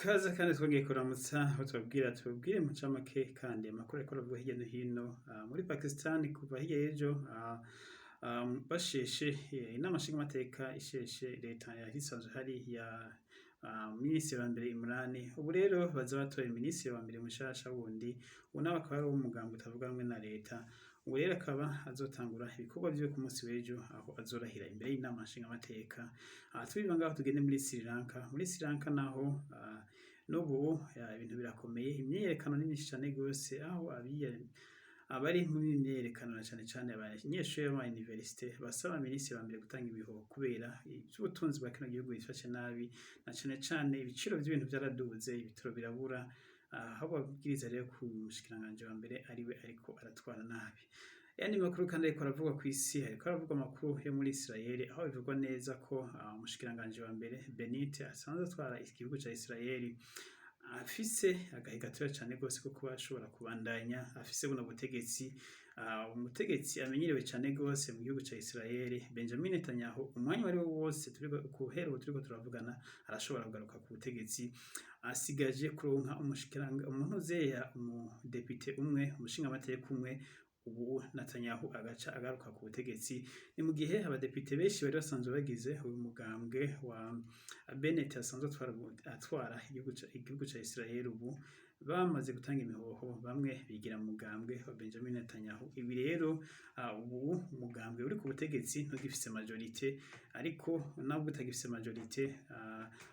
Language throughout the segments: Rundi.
Kaze kandi twongeye kuramutsa aho tubabwira tubabwire mu ncamake kandi amakuru ariko aravugwa hirya no hino muri Pakistan kuva hirya y'ejo basheshe inama nshingamateka isheshe leta yari isanzwe hari ya minisitiri wa mbere Imran. Ubu rero baza batoye minisitiri wa mbere mushasha wundi, ubu nawe akaba ari uw'umugambi utavuga rumwe na leta. Ubu rero akaba azotangura ibikorwa vyiwe ku munsi w'ejo aho azorahira imbere y'inama nshingamateka. Tubiva ngaho tugende muri Sri Lanka. Muri Sri Lanka naho n'ubu ibintu birakomeye, imyiyerekano ni myinshi cane gose aho abari muri iyi myiyerekano na cane cane abanyeshure b'ama universite basaba minisitiri wa mbere gutanga imihoho kubera ivy'ubutunzi bwa kino gihugu bifashe nabi, na cane cane ibiciro vy'ibintu vyaraduze, ibitoro birabura, aho babwiriza rero ku mushikiranganji wa mbere ariwe ariko aratwara nabi. Ayandi makuru kandi ariko aravugwa kw'isi, hariko haravugwa amakuru yo muri Israel aho bivugwa neza ko umushikiranganji wa mbere Benite asanzwe atwara igihugu ca Israel afise agahe gatoya cane gose ko kuba ashobora kubandanya afise buno butegetsi. Umutegetsi amenyerewe cane gose mu gihugu ca Israel Benjamin Netanyahu, umwanya wari wo wose turiko guhera ubu turiko turavugana arashobora kugaruka ku butegetsi. Asigaje kuronka umushikiranga umuntu uzeya umudepite umwe, umushingamateka umwe, ubu Netanyahu agaca agaruka ku butegetsi. Ni mu gihe abadepite benshi bari basanzwe bagize uyu mugambwe wa Bennett asanzwe atwara igihugu ca Israel ubu bamaze gutanga imihoho, bamwe bigira mu mugambwe wa Benjamin Netanyahu. Ibi rero ubu umugambwe uri ku butegetsi ntugifise majorité, ariko nabwo utagifise majorité,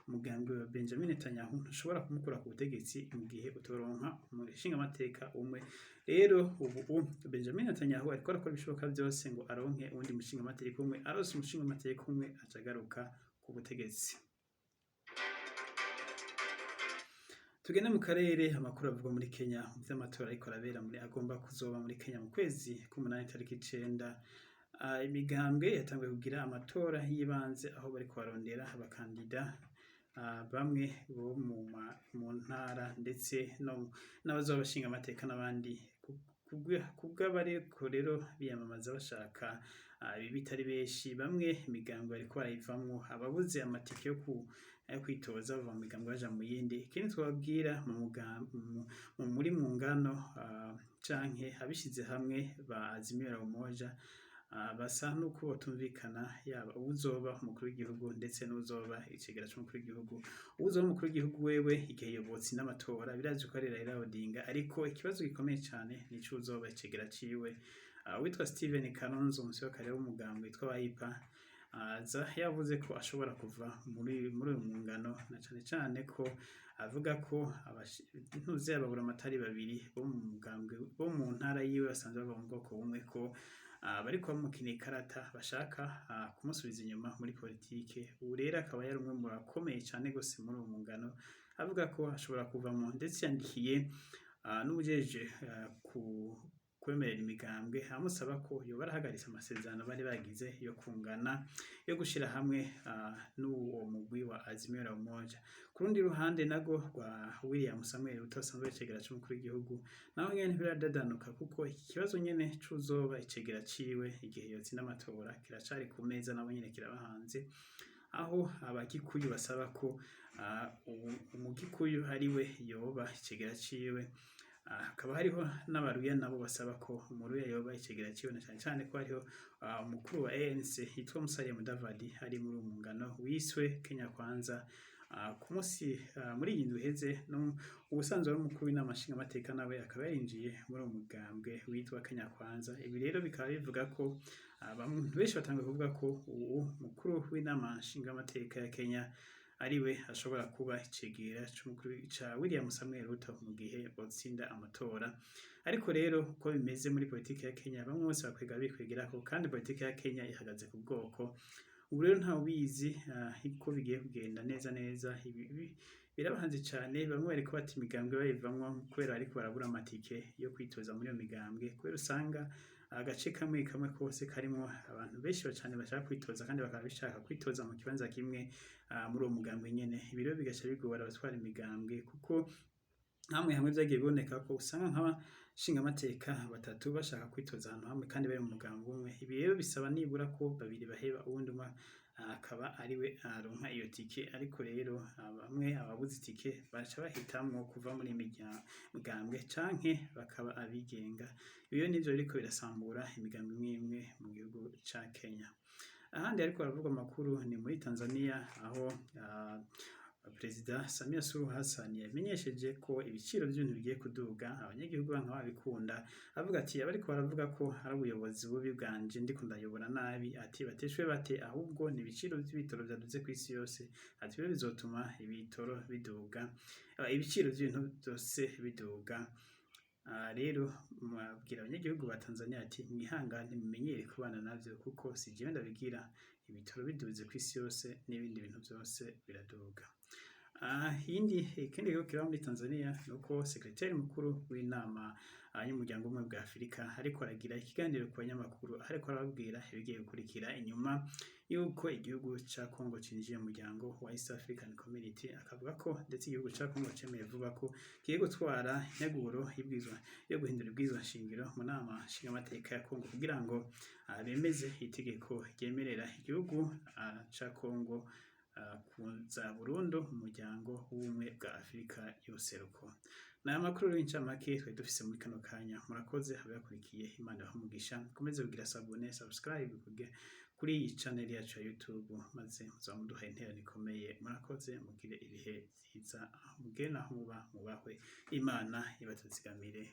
umugambwe wa Benjamin Netanyahu ntushobora kumukura ku butegetsi mu gihe utoronka umushingamateka umwe. Rero ubu Benjamin Netanyahu ariko arakora ibishoboka vyose ngo aronke uwundi mushingamateka umwe. Aronse umushingamateka umwe aca agaruka ku butegetsi. Tugende mu karere, amakuru avugwa muri Kenya mu vy'amatora ariko arabera muri agomba kuzoba muri Kenya mu kwezi k'umunani tariki 9. Imigambwe yatanguye kugira amatora y'ibanze aho bariko barondera abakandida bamwe bo mu ntara ndetse n'abazoba bashinga amateka n'abandi. Kubw'abariko rero biyamamaza bashaka ibi bitari benshi, bamwe imigambwe bariko barayivamwo, ababuze amatike yo kwitoza bava mu migambwe baja mu yindi. Ikindi twobabwira muri mu ngano canke abishize hamwe ba Azimio la Umoja basa nuko batumvikana yaba uwuzoba umukuru w'igihugu ndetse n'uwuzoba icegera c'umukuru w'igihugu. Uwuzoba umukuru w'igihugu wewe igihe yobotsinda amatora birazwi ko ari Raila Odinga, ariko ikibazo gikomeye cane nico uwuzoba icegera ciwe. Uwitwa Steven Kalonzo Musyoka rero w'umugambwe witwa Wiper aza yavuze ko ashobora kuva muri uyu mungano, na cane cane ko avuga ko ntuze ababuramatari babiri bo mu mugambwe bo mu ntara yiwe basanzwe bava mu bwoko bumwe ko bariko bamukina ikarata bashaka kumusubiza inyuma muri politike. Ubu rero akaba yari umwe mu bakomeye cane gose muri uwo mungano, avuga ko ashobora kuvamo, ndetse yandikiye n'uwujejwe kwemerera imigambwe amusaba ko yoba arahagaritse amasezerano bari bagize yo kungana yo gushira hamwe n'uwo mugwi wa Azimio la Umoja. Ku rundi ruhande nago rwa William Samuel Ruto asanzwe icegera c'umukuru w'igihugu, naho nyene ntibiradadanuka kuko iki kibazo nyene c'uzoba icegera ciwe igihe yotsinda amatora kiracari ku meza, nabo nyene kirabahanze, aho abagikuyu basaba ko umugikuyu ariwe yoba icegera ciwe. Hakaba hariho n'abaruya nabo basaba ko umuruya yoba icegera ciwe, na cane cane ko hariho umukuru wa ANC yitwa Musalia Mudavadi ari muri uwo mungano wiswe Kenya Kwanza. Ku musi muri iyi ndwi iheze uwusanzwe ari umukuru w'inama nshingamateka nawe akaba yarinjiye muri uwo mugambwe witwa Kenya Kwanza. Ibi rero bikaba bivuga ko abantu benshi batanguye kuvuga ko uwo mukuru w'inama nshingamateka ya Kenya ariwe ashobora kuba icegera c'umukuru ca William Samuel Ruto mu gihe botsinda amatora. Ariko rero uko bimeze muri politike ya Kenya, bamwe bose bakwega bikwegerako, kandi politike ya Kenya ihagaze ku bwoko. Ubu rero ntawubizi uko bigiye kugenda neza neza. Ibi birabahanze cane, bamwe bariko bata imigambwe bayivamwo kubera bariko barabura amatike yo kwitoza muri iyo migambwe, kubera usanga agace kamwe kamwe kose karimwo abantu benshi cane bashaka kwitoza kandi bakaba bashaka kwitoza mu kibanza kimwe muri uwo mugambwe nyene. Ibi rero bigaca bigora abatwara imigambwe kuko hamwe hamwe vyagiye biboneka ko usanga nk'abashingamateka batatu bashaka kwitoza ahantu hamwe kandi bari mu mugambwe umwe. Ibi rero bisaba nibura ko babiri baheba uwundi umwe akaba ariwe aronka iyo tike. Ariko rero bamwe ababuze itike baca bahitamwo kuva muri migambwe canke bakaba abigenga. Ibyo nivyo biriko birasambura imigambi imwe imwe mu gihugu ca Kenya. Ahandi ariko haravugwa amakuru ni muri Tanzania, aho Perezida Samia Suluhu Hassan yamenyesheje ko ibiciro vy'ibintu bigiye kuduga, abanyagihugu banka babikunda. Avuga ati abariko baravuga ko ari ubuyobozi bubi bwanje, ndiko ndayobora nabi, ati bateshwe bate, ahubwo ni ibiciro vy'ibitoro vyaduze kw'isi yose. Ati rero bizotuma ibitoro biduga, ibiciro vy'ibintu vyose biduga. Rero abwira abanyagihugu ba Tanzania ati mwihangane, mumenyere kubana navyo, kuko si jewe ndabigira, ibitoro biduze kw'isi yose n'ibindi bintu vyose biraduga. Iyindi ikindi gihugu kiba muri Tanzania nuko sekreteri mukuru w'inama y'umuryango w'ubumwe bwa Afurika ariko aragira ikiganiro ku banyamakuru, ariko arababwira ibigiye gukurikira inyuma yuko igihugu ca Congo cinjiye mu muryango wa East African Community, akavuga ko ndetse igihugu ca Congo cemeye vuba ko kigiye gutwara integuro y'ibwirizwa yo guhindura ibwirizwa nshingiro mu nama nshingamateka ya Congo kugira ngo bemeze itegeko ryemerera igihugu ca Congo kuza burundu mu muryango w'ubumwe bwa Afurika y'ubuseruko. Ni aya makuru y'incamake twari dufise muri kano kanya. Murakoze abakurikiye, Imana ibahe umugisha. Mukomeze kugira s'abonner, subscribe kuri iyi channel yacu ya YouTube, maze muzaba muduha intererano ikomeye. Murakoze, mugire ibihe vyiza aho mugenda, aho muba mubahwe, Imana ibatuzigamire.